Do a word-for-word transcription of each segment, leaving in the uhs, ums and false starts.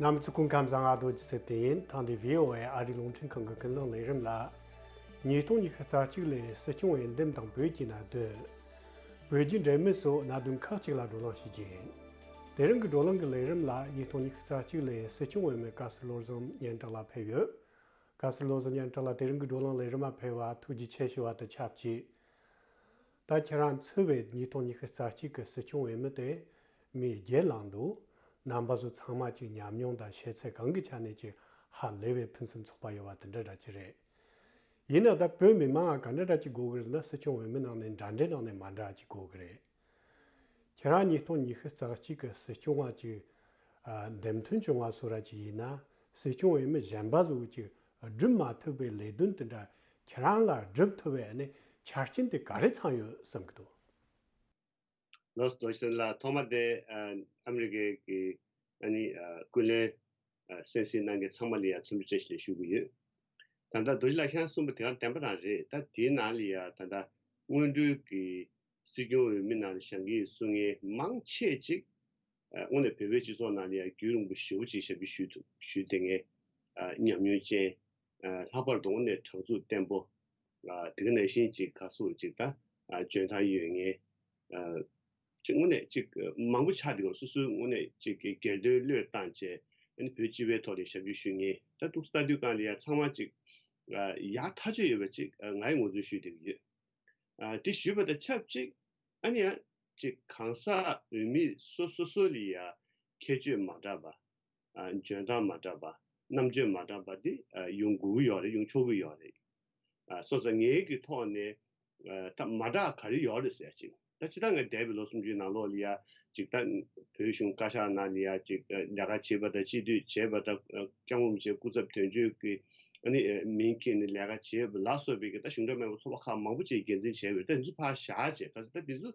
རྣམ་པ་ཚོ་སྐུ་ཁམས་བཟང་། ཨ་རྡོ་རྗེ་སེ་བརྟན་ཡིན། ཐེངས་འདིའི་བྷི་ཨོ་ཨེ་ཨ་རིའི་རླུང་འཕྲིན་ཁང་གི་ཀུན་གླེང་ལས་རིམ་ལ། ཉིས་སྟོང་ཉི་ཤུ་རྩ་གཅིག་ལོའི་སྲིད་སྐྱོང་འོས་འདེམས་དང་བོད་ཀྱི་གནད་དོན། བོད་བརྒྱུད་འབྲེལ་མེད་སོགས་གནད་དོན་ཁག་ཅིག་ལ་བགྲོ་གླེང་ཞུ་རྒྱུ་ཡིན། དེ་རིང་གི་བགྲོ་གླེང་གི་ལས་རིམ་ལ་ཉིས་སྟོང་ཉི་ཤུ་རྩ་གཅིག་ལོའི་སྲིད་སྐྱོང་འོས་མི་བཀའ་ཟུར་བློ་བཟང་སྙན་གྲགས་ལགས་ཕེབས་ཡོད། བཀའ་ཟུར་བློ་བཟང་སྙན་གྲགས་ལགས། དེ་རིང་གི་བགྲོ་གླེང་ལས་རིམ་མ་ཕེབས་པ་ཐུགས་རྗེ་ཆེ་ཞུ་བ་དང་ཆབས་ཅིག་ད་ཁྱེད་རང་ཚོས་པའི་ཉིས་སྟོང་ཉི་ཤུ་རྩ་གཅིག་གི་སྲིད་སྐྱོང་འོས་མི་དེ་མི་བརྒྱད་ལངས་འདུག་རྣམ་པ་ཚོ་ཚང་མ་གཅིག་ཉམས་མྱོང་དང་ཤེས་ཚད་གང་གི་ཆ་ནས་གཅིག་ཧ་ལས་པའི་ཕུན་སུམ་ཚོགས་པ་ཡོད་པ་དེ་འདྲ་འདྲ་ཅིག་རེད། ཡིན་ན་ད་བོད་མི་མང་ང་ག་འདྲ་འདྲ་ཅིག་དགོས་ཀྱི་རེད་ཟེར་ན། སྲིད་སྐྱོང་འོས་མི་ནང་ནས་འདྲ་འདྲའི་ནང་ནས་མ་འདྲ་ཅིག་དགོས་ཀྱི་རེད། ཁྱེད་རང་ཉིས་སྟོང་ཉི་ཤུ་རྩ་གཅིག་གི་སྲིད་སྐྱོང་བ་ཅིག་ཨ་འདེམས་ཐོན་བྱུང་བ་བཟོ་འདྲ་ཅིག་ཡིན་ན། སྲིད་སྐྱོང་འོས་མི་གཞན་པ་ཚོ་གིས་ཅིག་སྒྲུབ་མ་ཐུབ་པའི་ལས་དོན་དེ་འདྲ་ཁྱེད་རང་ལ་སྒྲུབ་ཐུབ་པའི་ཨ་ནི་ཆ་རྐྱེན་དེ་ག་རེ་ཚང་ཡོད་བསམ་གྱི་འདུག་ལགས་སོ། རྡོ་རྗེ་ལགས། ཐོག་མ་དེ་ཨ་ཨ་མི་རི་ཀའི་གི་ཨ་ནི་ཨ་ཀུན་གླེང་ཨ་གསན་གཟིགས་གནང་མཁན་ཚང་མ་ལ་ཡང་འཚམས་འདྲི་བཀྲ་ཤིས་བདེ་ལེགས་ཞུ་གི་ཡོད། ད་ལྟ་རྡོ་རྗེ་ལགས་ཁྱེད་རང་གསུངས་པ་དེ་ག་བདེན་པ་རང་རེད། ད་དེའི་ནང་ལ་ཡང་ད་ལྟ་སྔོན་འགྲོའི་གི་སྲིད་སྐྱོང་འོས་མི་ནང་ལ་བཞེངས་ཀྱི་ཡོད་གསུང་མཁན་མང་ཆེ་ཅིག་ཨ་དངོས་གནས་བོད་པའི་སྤྱི་ཚོགས་ནང་ལ་ཡང་རྒྱུན་རིང་པོ་ཞེ་པོ་ཅིག་ཞབས་ཕྱི་ཞུས་ཐུབ་ཞུས་བསྡད་མཁན་ཨ་ཉམས་མྱོང་ཅན། ཨ་ལྷག་པར་དུ་དངོས་གནས་དྲང་ཚུགས་བརྟན་པོ། ཨ་དེ་ག་ནང་བཞིན་ཅིག་ག་ཟེར་ཅིག་ད་ཨ་འཇོན་ཐང་ཡོད་མཁན། ཨ་ཅིག་དངོས་གནས་ཅིག་མང་པོ་ཆགས་བསྡད་ཡོད། སོ་སོའི་དངོས་གནས་ཅིག་གི་སྒེར་དོན་བློས་བཏང་བྱས་ཨ་ནི་བོད་སྤྱི་པའི་ཐོག་ལ་ཞབས་ཞུ་ཞུ་མཁན། ད་འདུག་སེ་ལྟ་དུས་གང་ལ་ཡང་ཚང་མ་ཅིག་ཨ་ཡག་ཐག་ཆོད་ཡོད་པ་ཅིག་ཨ་ང་ཡི་ངོས་འཛིན་ཞུས་བསྡད་ཀྱི་ཡོད། ཨ་དེ་ཞུས་པ་དང་ཆབས་ཅིག་ཨ་ནི་ཡང་ཅིག་གང་ཟག་འོས་མི་སོ་སོ་སོ་ལ་ཡང་ཁྱད་ཆོས་མ་འདྲ་བ། ཨ་འཇོན་ཐང་མ་འདྲ་བ། རྣམ་དཔྱོད་མ་འདྲ་བ་དེ་ཨ་ཡོང་དགོས་ཀྱི་ཡོད་རེད། ཡོང་ཆོག་གི་ཡོད་རེད། ཨ་སོ་སོ་ངའི་གི་ཐོག་ནས་ཨ་ད་མ་འདྲ་ག་རེ་ཡོད་རེད་ཟེར་ཅིག་ད་ཅི་ད་ང་འདས་པའི་ལོ་སུམ་ཅུའི་ནང་ལོགས་ལ་ཡ་ཅིག་ད་བོད་གཞུང་བཀའ་ཤག་ནང་ལ་ཡ་ཅིག་ལས་ཀ་བྱེད་པ་དང་། སྤྱི་འཐུས་བྱེད་པ་དང་། སྐྱབས་མགོན་རིན་པོ་ཆེ་སྐུ་ཚབ་དོན་གཅོད་ཀྱི་ཨ་ནི་མིང་འཁྱེར་ནས་ལས་ཀ་བྱེད་པ་ལ་སོགས་པའི་གི་ད་གཞུང་འབྲེལ་མེད་པའི་ཚོགས་པ་ཁག་མང་པོ་ཅིག་འགན་འཛིན་བྱས་པ་རེད། ད་འདི་ཚོ་ཕར་བཞག་བྱས། ག་ཚོད་ད་འདི་ཚོ་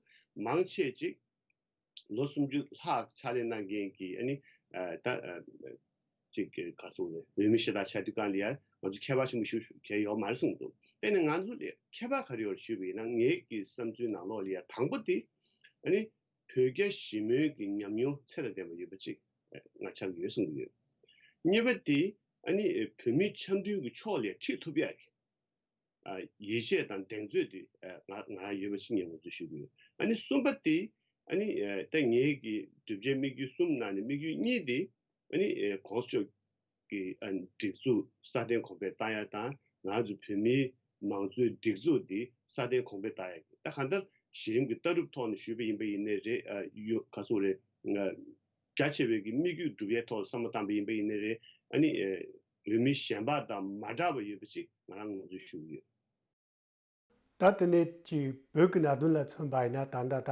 མང་ཆེ་ཅིག་ལོ་སུམ་ཅུ་ལྷག་ཕྱག་ལས་གནང་མཁན་གྱི་ཨ་ནི་ཨ་ད་ཨ་ཅིག་གི་ག་ཟེར་དགོས་རེད། འོས་མི་ཤ་སྟག་ཆགས་དུས་གང་ལ་ཡ་ང་ཚོ་ཁྱད་པར་ཆེན་པོ་ཞིག་གང་ཡང་ཡོད་མ་རེད་གསུངས་འདུག་དེ་ནི་ང་ཚོ་ལ་ཁྱད་པར་ག་རེ་ཡོད་ཞུས་པ་ཡིན་ན། ངའི་གི་བསམ་ཚུལ་ནང་ལོགས་ལ་ཡ་དང་པོ་དེ་ཨ་ནི་བོད་རྒྱ་ཞི་མོལ་གྱི་ཉམས་མྱོང་ཚད་དང་ལྡན་པ་ཡོད་པ་ཅིག་ང་ཆགས་ཀྱི་ཡོད་གསུང་གི་ཡོད། གཉིས་པ་དེ་ཨ་ནི་བོད་མི་འཆམ་མཐུན་གྱི་ཕྱོགས་ལ་ཁྲིད་ཐུབ་ཡག་གི་ཨ་ཡིད་ཆེས་དང་གདེང་ཚོད་དེ་ཨ་ང་ང་རང་ཡོད་པ་ཞིག་ངས་ངོས་འཛིན་ཞུ་གི་ཡོད། ཨ་ནི་གསུམ་པ་དེ་ཨ་ནི་ཨ་ད་ངའི་གི་བསྒྲུབ་བྱའི་དམིགས་ཡུལ་གསུམ་ནང་ནས་དམིགས་ཡུལ་གཉིས་དེ་ཨ་ནི་ཨ་གོང་ས་མཆོག་གི་ཨ་སྒྲིག་འཛུགས་སྲ་བརྟན་གོང་འཕེལ་བཏང་ཡ་དང་། ང་ཚོ་བོད་མིའི་མང་གཙོའི་སྒྲིག་འཛུགས་འདི་སྲ་བརྟན་གོང་འཕེལ་བཏང་ཡ། ད་གང་ལྟར་གཞི་རིམ་གྱི་ལྟ་གྲུབ་ཐོག་ནས་ཞུས་པ་ཡིན་པ་ཡིན་ནའི་རེད། ཨ་ཡོ་ག་ཟེར་དགོས་རེད། ཨ་རྒྱ་ཆེ་བའི་གི་དམིགས་ཡུལ་སྒྲུབ་ཡའི་ཐོག་ལ་བསམ་བློ་བཏང་པ་ཡིན་པ་ཡིན་ནའི་རེད། ཨ་ནི་ཨ་འོས་མི་གཞན་པ་དང་མ་འདྲ་བ་ཡོད་པ་ཅིག་ང་རང་ངོས་འཛིན་ཞུ་གི་ཡོད། ད་དེ་ནས་ཀྱི་བོད་ཀྱི་གནད་དོན་ལ་མཚོན་པ་ཡིན་ན། ད་ལྟ་ད་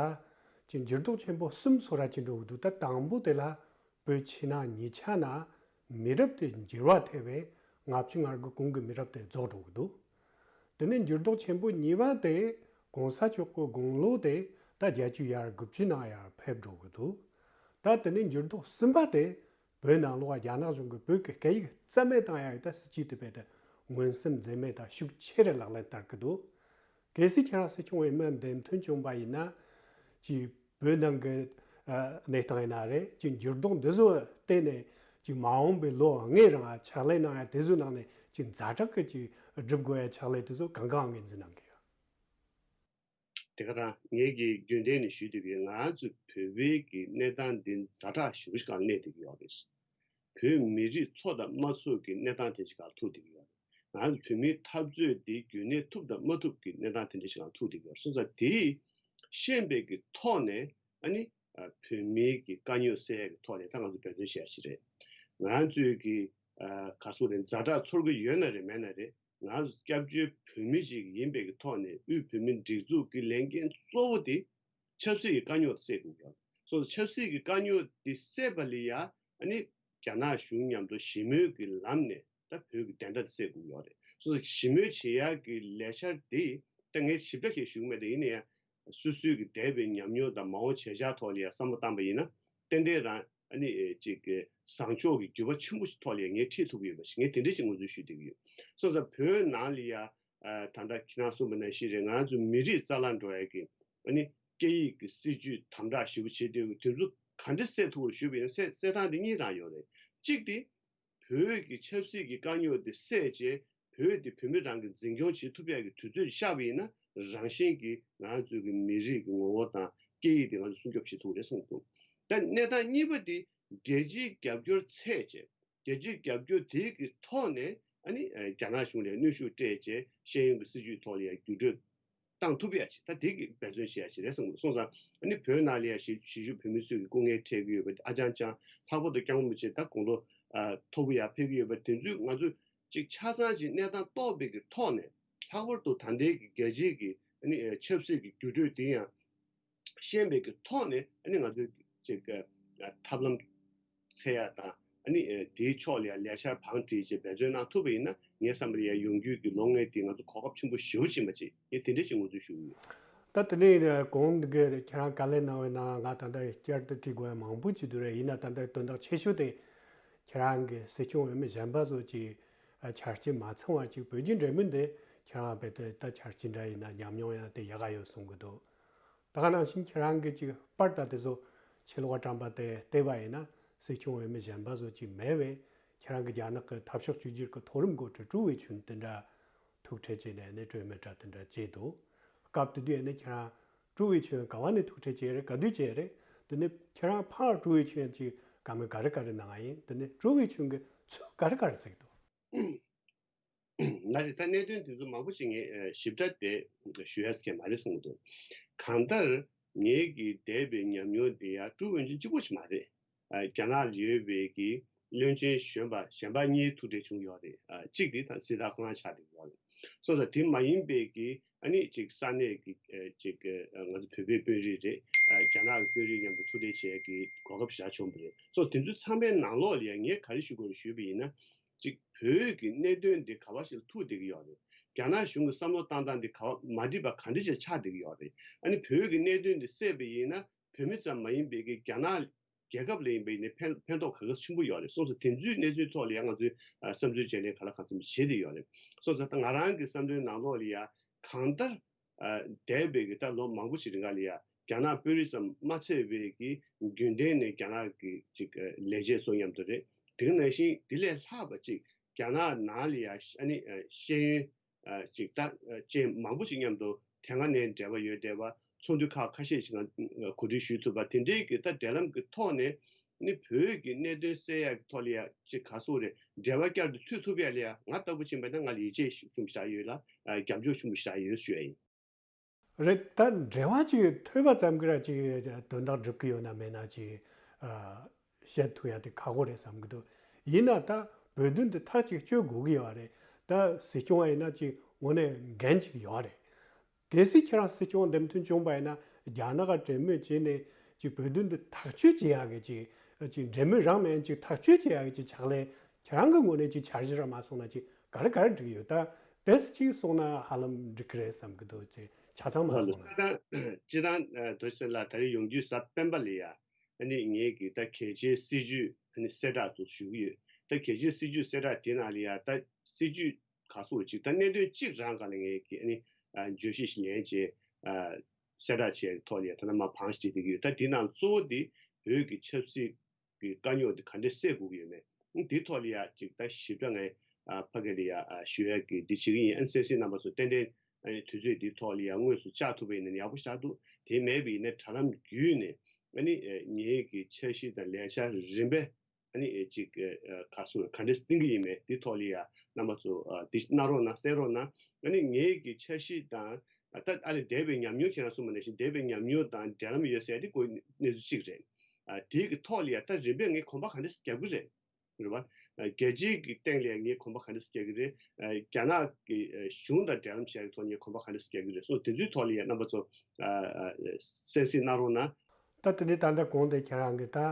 ཀྱི་འགྱུར་ལྡོག་ཆེན་པོ་གསུམ་བཟོ་འདྲ་ཅིག་འགྲོ་གི་འདུག་ད་དང་པོ་དེ་ལ་བོད་ཕྱི་ནང་གཉིས་ཆ་ན་མི་རབས་དེ་འགྱུར་བ་ཐེབས་པས་ལྔ་བཅུ་ང་དགུ་གོང་གི་མི་རབས་དེ་རྫོགས་འགྲོ་གི་འདུག་དེ་ནས་འགྱུར་ལྡོག་ཆེན་པོ་གཉིས་པ་དེ་གོང་ས་མཆོག་གི་དགུང་ལོ་དེ་ད་བརྒྱད་ཅུ་ཡར་དགུ་བཅུ་ནང་ཡར་ཕེབས་འགྲོ་གི་འདུག་ད་དེ་ནས་འགྱུར་ལྡོག་གསུམ་པ་དེ་བོད་ནང་ལོགས་རྒྱ་ནག་གཞུང་གིས་བོད་ཀྱི་སྐད་ཡིག་རྩ་མེད་བཏང་ཡག་གི་ད་སྲིད་ཇུས་དེ་རྦད་དེ་མངོན་སུམ་འཛེམས་མེད་དང་ཤུགས་ཆེ་རུ་ལག་ལེན་བསྟར་གྱི་འདུག་གལ་སྲིད་ཁྱེད་རང་སྲིད་སྐྱོང་འོས་མི་འདེམས་ཐོན་བྱུང་བ་ཡིན་ན། ཅིག་བོད་ནང་གི་ཨ་གནས་སྟངས་ཡིན་ན་རེད། ཅིག་འགྱུར་ལྡོག་འདི་ཚོ་བརྟེན་ནས་ཅིག་མ་འོངས་པའི་ལོ་ལྔའི་རིང་ཕྱག་ལས་གནང་ཡ་དེ་ཚོའི་ནང་ནས་ཅིག་ཛ་དྲག་གི་ཅིག་སྒྲུབ་དགོས་ཡ་ཕྱག་ལས་དེ་ཚོ་གང་གང་ངོས་འཛིན་གནང་གི་ཡོད། དེ་ག་རང་ངས་ཀྱི་རྒྱུན་ལྡན་ནས་ཞུས་བསྡད་པའི་ང་རང་ཚོ་བོད་པའི་གི་གནས་སྟངས་འདི་ཛ་དྲག་ཞེ་པོ་ཞིག་སྒང་གནས་བསྡད་ཀྱི་ཡོད་རེད། བོད་མི་རིགས་ཚོ་དང་མ་ཚོ་གི་གནས་སྟངས་དེ་འདྲ་ཞིག་སྒང་ཐུག་བསྡད་ཀྱི་ཡོད་རེད། ང་ཚོ་བོད་མིའི་འཐབ་རྩོད་འདི་རྒྱུན་གནས་ཐུབ་དང་མ་ཐུབ་ཀྱི་གནས་སྟངས་དེ་འདྲ་ཞིག་སྒང་ཐུག་བསྡད་ཀྱི་ཡོད་རེད། སོང་ཙང་དེ་ཤེས་པའི་གི་ཐོག་ནས་ཨ་ནི་ཨ་བོད་མིའི་གི་དཀའ་རྙོག་སེལ་ཡ་གི་ཐོག་ནས་ད་ང་ཚོ་འབད་བརྩོན་བྱེད་ཡ་ཞིག་རེད། ང་རང་ཚོའི་གི་ཨ་ག་ཟེར་དགོས་རེད། ཛ་དྲག་ཚོར་གི་ཡོད་ན་རེད། མེད་ན་རེད། ང་ཚོ་སྐྱབས་བཅོལ་བོད་མི་ཅིག་ཡིན་པའི་གི་ཐོག་ནས་དབུས་བོད་མིའི་སྒྲིག་འཛུགས་ཀྱི་ལས་འགན་གཙོ་བོ་དེ་ཆབ་སྲིད་ཀྱི་དཀའ་རྙོག་དེ་སེལ་དགོས་ཀྱི་ཡོད། སོ་སོ་ཆབ་སྲིད་ཀྱི་དཀའ་རྙོག་དེ་སེལ་བ་ལ་ཡ་ཨ་ནི་རྒྱ་ནག་གཞུང་མཉམ་དུ་ཞི་མོལ་གྱི་ལམ་ནས་ད་བོད་ཀྱི་བདེན་མཐའ་དེ་སེལ་དགོས་ཀྱི་ཡོད་རེད། སོ་སོ་ཞི་མོལ་བྱེད་ཡག་གི་ལས་འཆར་དེ་ད་ངས་ཞིབ་ཕྲ་ཞིག་ཞུ་གི་མེད། དེ་ཡིན་ན་ཡང་སོ་སོའི་གི་འདས་པའི་ཉམས་མྱོང་དང་མ་འོངས་བྱེད་འཆར་ཐོག་ལ་ཡ་བསམ་བློ་བཏང་པ་ཡིན་ན། ཏན་ཏན་རང་ཨ་ནི་ཨེ་ཅིག་གི་བཟང་ཕྱོགས་ཀྱི་འགྱུར་བ་ཆེན་པོ་ཞིག་ཐོག་ལ་ཡ་ངས་ཁྲིད་ཐུབ་ཀྱི་ཡོད་པ་ཞིག་ངས་དེ་འདྲ་ཞིག་ངོས་འཛིན་ཞུ་བསྡད་ཀྱི་ཡོད། སོང་ཙང་བོད་ནང་ལ་ཡ་ཨ་ད་ལྟ་ཁྱེད་རང་གསུངས་པ་ནང་བཞིན་རེད། ང་རང་ཚོ་མི་རིགས་རྩ་བརླག་འགྲོ་ཡ་གི་ཨ་ནི་སྐད་ཡིག་གི་སྲིད་ཇུས་དམ་དྲག་ཞེ་པོ་བྱེད་བསྡད་ཡོད། དེ་ཚོ་ག་འདྲ་སེལ་ཐུབ་པར་ཞུས་པ་ཡིན་ན་སེལ་སེལ་སྟངས་དེ་གཉིས་རང་ཡོད་རེད། གཅིག་དེ། བོད་ཀྱི་ཆབ་སྲིད་ཀྱི་དཀའ་རྙོག་དེ་སེལ་བྱས། བོད་དེ་བོད་མི་རང་གིས་འཛིན་སྐྱོང་བྱེད་ཐུབ་ཡག་གི་དུས་ཚོད་ཤར་བ་ཡིན་ན། རང་བཞིན་གྱིས་ང་ཚོའི་གི་མི་རིགས་ཀྱི་ངོ་བོ་དང་སྐད་ཡིག་དེ་ང་ཚོ་སྲུང་སྐྱོབ་བྱེད་ཐུབ་རེད་བསམ་གྱི་འདུག་ད་གནས་སྟངས་གཉིས་པ་དེ། རྒྱལ་སྤྱིའི་རྒྱབ་སྐྱོར་འཚོལ་བྱས། རྒྱལ་སྤྱིའི་རྒྱབ་སྐྱོར་དེ་གི་ཐོག་ནས་ཨ་ནི་ཨ་རྒྱ་ནག་གཞུང་ལ་གནོན་ཤུགས་སྤྲད་བྱས། ཤེས་ཡོན་གྱི་སྲིད་ཇུས་ཐོག་ལ་ཡང་འགྱུར་འགྲོས་བཏང་ཐུབ་ཡ་ཆེད། ད་དེ་གི་འབད་བརྩོན་བྱེད་ཡ་ཆེད་རེད་བསམ་གྱི་འདུག་སོང་ཙང་ཨ་ནི་བོད་ནང་ལ་ཡ་གཞིས་གཞིས་བཞུགས་བོད་མི་ཚོས་ཀྱི་སྐུ་ངལ་འཕྲད་ཀྱི་ཡོད་པ་ཨ་ཅང་ཅང་། ལྷག་པར་དུ་སྐྱབས་མགོན་རིན་པོ་ཆེ་ད་དགུང་ལོ་ཨ་མཐོ་པོ་ཡར་ཕེབས་ཀྱི་ཡོད་པ་དེ་ཚོས་ང་ཚོས་ཅིག་ཆ་ཚང་ཅིག་གནས་སྟངས་རྟོགས་པའི་གི་ཐོག་ནས། ལྷག་པར་དུ་ད་ལྟའི་གི་རྒྱལ་སྤྱིའི་གི་ཨ་ནི་ཨ་ཆབ་སྲིད་ཀྱི་འགྱུར་འགྲོས་དེ་ཡང་ཤེས་པའི་གི་ཐོག་ནས་ཨ་ནི་ང་ཚོས་ཅིག་ཨ་ཐབས་ལམ་འཚོལ་ཡ་དང་། ཨ་ནི་ཨ་དེའི་ཕྱོགས་ལ་ཡང་ལས་འཆར་བང་བསྒྲིགས་བྱས་འབད་བརྩོན་གནང་ཐུབ་པ་ཡིན་ན། ངའི་བསམ་པར་ཡང་ཡོང་རྒྱུའི་གི་ལོ་ལྔའི་དེ་ང་ཚོ་གོ་སྐབས་ཆེན་པོ་ཞེ་པོ་ཅིག་ཡིན་པ་ཅིག་ངས་དེ་འདྲ་ཞིག་ངོས་འཛིན་ཞུ་གི་ཡོད། ད་དེ་ནས་གོང་གི་ཁྱེད་རང་བཀའ་ལན་གནང་བའི་ནང་ང་ད་ལྟ་བསྐྱར་དུ་དྲི་དགོས་ཡ་མང་པོ་ཅིག་འདུག་རེད། ཡིན་ན་ད་ལྟ་དོན་དག་ཆེ་ཤོས་དེ་ཁྱེད་རང་གི་སྲིད་སྐྱོང་འོས་མི་གཞན་པ་ཚོ་ཅིག་ཨ་ཆ་རྐྱེན་མ་ཚང་བ་ཅིག་བོད་རྒྱའི་འབྲེལ་མོལ་འདི་ཁྱེད་རང་རྦད་དེ་ད་ཆ་རྐྱེན་འདྲ་ཡིན་ན་ཉམས་མྱོང་ཡང་དེ་ཡག་ག་ཡོད་གསུང་གི་འདུག་ད་ག་ནང་བཞིན་ཁྱེད་རང་གིས་ཅིག་པར་ད་དེ་ཚོ་ཕྱི་ལོགས་དྲངས་པ་དེ་བལྟས་པ་ཡིན་ན། སྲིད་སྐྱོང་འོས་མི་གཞན་པ་ཚོ་ཅིག་མེད་པས་ཁྱེད་རང་གི་རྒྱ་ནག་གི་འཐབ་ཕྱོགས་གཅིག་གྱུར་གྱི་མཐོ་རིམ་འགོ་ཁྲིད་ཀྲུའུ་ཝེ་ཆུན་དེ་འདྲ་ཐུག་འཕྲད་བྱས་ནས་ནི་གྲོས་མོལ་འདྲ་དེ་འདྲ་བྱས་འདུག་སྐབས་དེ་དུས་ནི་ཁྱེད་རང་ཀྲུའུ་ཝེ་ཆུན་ག་བ་ནས་ཐུག་འཕྲད་བྱས་རེད། ག་དུས་བྱས་རེད། དེ་ནི་ཁྱེད་རང་ཕར་ཀྲུའུ་ཝེ་ཆུན་གྱིས་བཀའ་མོལ་ག་རེ་ག་རེ་གནང་བ་ཡིན། དེ་ནི་ཀྲུའུ་ཝེ་ཆུན་གྱིས་ཚུར་ག་རེ་ག་རེ་ཟེར་གྱི་འདུག་ང་རེད། ད་གནད་དོན་དེ་ཚོ་མང་པོ་ཞིག་ངས་ཨ་ཞིབ་ཕྲ་དེ་ཞུ་ཡ་ཟེར་མཁན་མ་རེད་བསམ་གྱི་འདུག་གང་ལྟར་ངེད་ཀྱི་འདས་པའི་ཉམས་མྱོང་དེ་ཡང་ཀྲུའུ་ཝེ་ཆུན་གཅིག་པོ་ཞིག་མ་རེད། ཨ་རྒྱ་ནག་ལ་ཡོད་པའི་གི་བློན་ཆེན་གཞོན་པ་གཞན་པ་གཉིས་ཐུག་འཕྲད་བྱུང་ཡོད་རེད། ཨ་གཅིག་དེ་ད་སྲིད་བདག་ཁོ་རང་ཆགས་བསྡད་ཡོད་རེད། སོང་ཙང་དེ་མ་ཡིན་པའི་གི་ཨ་ནི་ཅིག་ས་གནས་ཀྱི་ཨ་ཅིག་ཨ་ང་ཚོ་བོད་པའི་དཔོན་རིགས་རེད། ཨ་རྒྱ་ནག་གི་དཔོན་རིགས་མཉམ་དུ་ཐུག་འཕྲད་བྱེད་ཡ་གི་གོ་སྐབས་ཞེ་དྲག་བྱུང་བ་རེད། སོ་དེ་ཚོ་ཚང་མའི་ནང་ལོགས་ལ་ཡང་ངས་ག་རེ་ཞུ་དགོས་རེད་ཞུས་པ་ཡིན་ན། གཅིག་བོད་ཀྱི་གནད་དོན་འདི་ག་བ་ཞིག་ལ་ཐུག་བསྡད་ཀྱི་ཡོད་རེད། རྒྱ་ནག་གཞུང་གི་བསམ་བློ་བཏང་སྟངས་འདི་ག་བ་མ་འགྲིག་པ་ག་འདྲ་ཞིག་ཆགས་བསྡད་ཀྱི་ཡོད་རེད། ཨ་ནི་བོད་ཀྱི་གནད་དོན་འདི་སེལ་བ་ཡིན་ན་བོད་མི་ཙམ་མ་ཡིན་པའི་གི་རྒྱ་ནག་རྒྱལ་ཁབ་ལ་ཡིན་པ་ཡིན་ནའི་ཕན་ཕན་ཐོགས་ག་ག་ཆེན་པོ་ཡོད་རེད། སོང་ཙང་དེ་ཚོའི་གནས་ཚུལ་ཐོག་ལ་ཡང་ང་ཚོས་ཨ་བསམ་ཚུལ་བརྗེ་ལེན་ག་ལ་གང་འཚམ་བྱེད་བསྡད་ཡོད་རེད། སོང་ཙང་ད་ང་རང་གི་བསམ་བློའི་ནང་ལོགས་ལ་ཡང་གང་ལྟར། ཨ་འདས་པའི་གི་ད་ལོ་མང་པོ་ཞིག་རིང་ག་ལ་ཡ་རྒྱ་ནག་དཔོན་རིགས་ཙམ་མ་ཚད་པའི་གི་རྒྱུན་ལྡན་ནས་རྒྱ་ནག་གི་ཅིག་ཨ་ལས་བྱེད་ཚོ་མཉམ་དུ་རེད། དེ་ག་ནང་བཞིན་དེ་ལས་ལྷག་པ་ཅིག་རྒྱ་ནག་ནང་ལ་ཡ་ཨ་ནི་ཨ་ཤེས་ཡོན་ཨ་ཅིག་ད་ཨ་ཅན་མང་པོ་ཞིག་མཉམ་དུ་དེ་སྔ་ནས་འབྲེལ་བ་ཡོད་བསྡད་པ། ཚོགས་འདུ་ཁག་ཁ་ཤས་ཤིག་ང་གོ་སྒྲིག་ཞུས་ཐུབ་པ་དེ་འདྲའི་གི་ད་འབྲེལ་ལམ་གི་ཐོག་ནས་ནི་བོད་ཀྱི་གནད་དོན་སེལ་ཡག་གི་ཐོག་ལ་ཡ་ཅིག་ག་སོག་རེད། འབྲེལ་བ་བསྐྱར་དུ་མཐུད་ཐུབ་ཡ་ལ་ཡ་ང་ལྟ་བུ་ཕྱིན་པ་ན་ང་ལ་ཡིད་ཆེས་ཤུགས་ཆེན་པོ་ཞེ་དྲག་ཡོད་ལ། ཨ་རྒྱབ་སྐྱོར་ཆེན་པོ་ཞེ་དྲག་ཡོད་ཞུ་ཡ་ཡིན། རེད། ད་འབྲེལ་བ་ཅིག་ཐོས་པ་ཙམ་གྱིས་ར་ཅིག་དོན་དག་འགྲུབ་ཀྱི་ཡོད་ན་མེད་ན་ཅིག་ཨ་བཤད་ཐུབ་ཡ་དེ་ཁག་པོ་རེད་བསམ་གྱི་འདུག་ཡིན་ན་ད་བོད་དོན་དེ་ཐག་ཅིག་གཅོད་དགོས་ཀྱི་ཡོད་རེད། ད་སྲིད་སྐྱོང་བ་ཡིན་ན་ཅིག་དངོས་གནས་འགན་ཅིག་ཡོད་རེད། གལ་སྲིད་ཁྱེད་རང་སྲིད་སྐྱོང་འདེམས་ཐོན་བྱུང་པ་ཡིན་ན་རྒྱ་ནག་ག་གྲོས་མོལ་བྱས་ནས་ཅིག་བོད་དོན་འདི་ཐག་གཅོད་བྱེད་ཡག་གི་ཅིག་ཅིག་འབྲེལ་མོལ་རང་མེད་ཅིག་ཐག་གཅོད་བྱེད་ཡག་གི་ཅིག་ཕྱག་ལས་ཁྱེད་རང་གི་ངོས་ནས་ཅིག་འཆར་གཞི་རང་མ་སོང་ན་ཅིག་ག་རེ་ག་རེ་འགྲིག་ཡོད། ད་དེས་ཅིག་སོང་ན་ཧ་ལམ་འགྲིག་གི་རེད་བསམ་གི་འདུག་ཅིག་ཆ་ཚང་མ་ལགས་སོང་ན། སྤྱིར་བཏང་སྤྱིར་བཏང་དོ་ཚེ་ལ་ད་རེས་ཡོང་རྒྱུའི་གཟའ་སྤེན་པ་ལ་ཡ་ཨ་ནི་ངེད་ཀྱི་ད་གལ་ཆེའི་སྲིད་ཇུས་ཨ་ནི་གསལ་བསྒྲགས་དུ་ཞུ་གི་ཡོད། ད་གལ་ཆེའི་སྲིད་ཇུས་གསལ་བསྒྲགས་དེ་ནང་ལ་ཡ་ད་སྲིད་ཇུས་ག་སོགས་ཅིག་ད་གནད་དོན་གཅིག་རང་སྒང་ལ་ངེད་ཀྱི་ཨ་ནི་ཨ་བརྗོད་གཞི་ཞིག་ལེན་བྱས། ཨ་གསལ་བསྒྲགས་བྱས་ཐོག་ལ་ཡ་ད་ནང་མ་བང་ཞིག་བྱེད་བསྡད་ཀྱི་ཡོད། ད་དེ་ནང་གཙོ་བོ་དེ་བོད་ཀྱི་ཆབ་སྲིད་ཀྱི་དཀའ་རྙོག་དེ་ག་འདྲས་སེལ་དགོས་ཀྱི་ཡོད་མེད། དེ་ཐོག་ལ་ཡ་ཅིག་ད་ཞིབ་ཕྲ་ངས་ཨ་ཕ་གི་ལ་ཡ་ཨ་ཞུ་ཡ་གི་འདི་བྱེད་ཀྱི་ཡིན། ཨ་ནི་སེམས་སེམས་རྣམ་པ་ཚོ་ཏན་ཏན་ཨ་ནི་དུས་ཚོད་འདི་ཐོག་ལ་ཡ་དངོས་སུ་བཅར་ཐུབ་པ་ཡིན་ན་ཡག་པོ་ཞེ་དྲག་འདུག་དེ་མེད་པ་ཡིན་ན་དྲ་ལམ་བརྒྱུད་ནས་ཨ་ནི་ཨ་ངེད་ཀྱི་འཆར་གཞི་དང་ལས་འཆར་རིམ་པས་ཨ་ནི་ཨ་ཅིག་ཨ་ག་སོ་ག་འདྲས་བསྟན་གྱི་ཡིན་མེད་འདི་ཐོག་ལ་ཡ་རྣམ་པ་ཚོ་ཨ་འདི་གནང་རོགས་གནང་། གསན་རོགས་གནང་། ཨ་ནི་ངེད་ཀྱི་འཆར་གཞི་དང་ཨ་ད་ཨ་ནི་འདས་པའི་ཉམས་མྱོང་ཁྱེད་རང་གསུངས་པ་ནང་བཞིན་འདས་པའི་ཉམས་མྱོང་དང་འབྲེལ་ལམ་ཡོད་ཟེར་ཡ་འདི་ཁོའི་གནས་ཚུལ་གཅིག་རེད། ཨ་དེའི་གི་ཐོག་ལ་ཡ་ད་རིམ་པས་ངས་གོམ་པ་ག་འདྲས་རྒྱག་གི་རེད། རེད་བ། རྒྱལ་སྤྱིའི་གི་སྟེང་ལ་ངས་གོམ་པ་ག་འདྲས་རྒྱག་གི་རེད། རྒྱ་ནག་གི་གཞུང་དང་འབྲེལ་ལམ་བྱས་ཡག་ཐོག་ངས་གོམ་པ་ག་འདྲས་རྒྱག་གི་རེད་སོགས་དེ་ཚོའི་ཐོག་ལ་ཡ་རྣམ་པ་ཚོ་གསན་གཟིགས་གནང་རོགས་གནང་། ད་དེ་འདྲའི་ད་ལྟ་གོང་དེ་ཁྱེད་རང་གི་ད་